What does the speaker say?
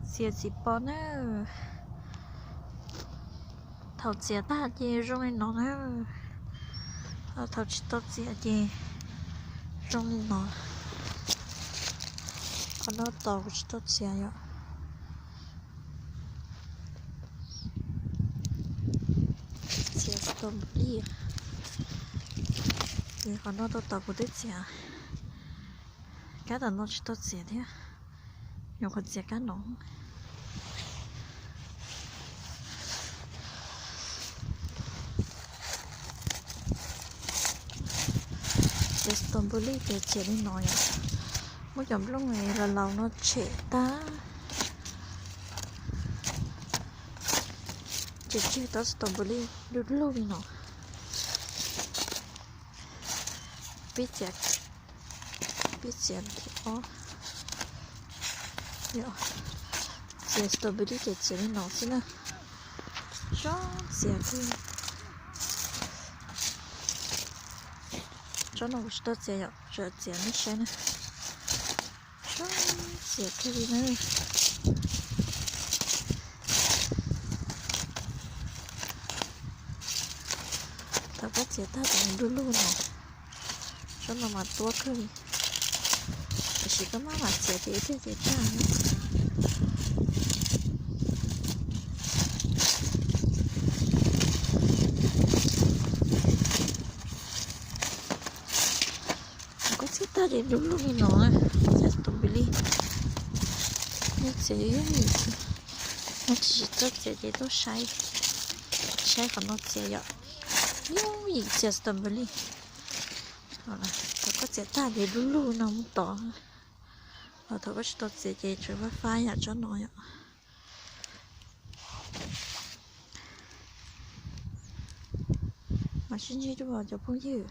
Txiav txiv pos na. Thaum txiav tag ces zoo li no na. Thaum tsis tau txiav ces zoo li no. Qhov no tos kuv tsis tau txiav yom. Txiav strawberry. Ces qhov no tau tos kuv twb txiav. Kab tom no tsis tau txiav thiab, nyuam qhuav txiav kab no. Txiav strawberry ces txiav li no yom. Muab cov nplooj laus laus no tshem tag. Ces tseg tau strawberry du lug li no. Pib txiav, pib txiav thib ob. Txiav strawberry ces txiav li no xwb na. Tsob txiav kawg. Tsob no kuv tsis tau txiav yom, tsuas txiav nej saib na. Tsob txiav kawg li na. Thaum koj txiav tag ces nws du lug no, tsob no mas tuab kawg li. Tiam sis koj maj mam txiav ces ib pliag ces tag. Koj txiav tag ces du lug li no na. Txiav strawberry, nej txiav yooj yim xwb. Nyob tsis tau txiav ces tuaj saib, saib qhov no txiav yom. Yooj yim txiav strawberry. Thaum koj txiav tag ces du lug no mus tod. Thaum koj tsis tau txiav ces tseem fab fab yam tsob no yom. Mas sib ntsib dua cov phooj ywg.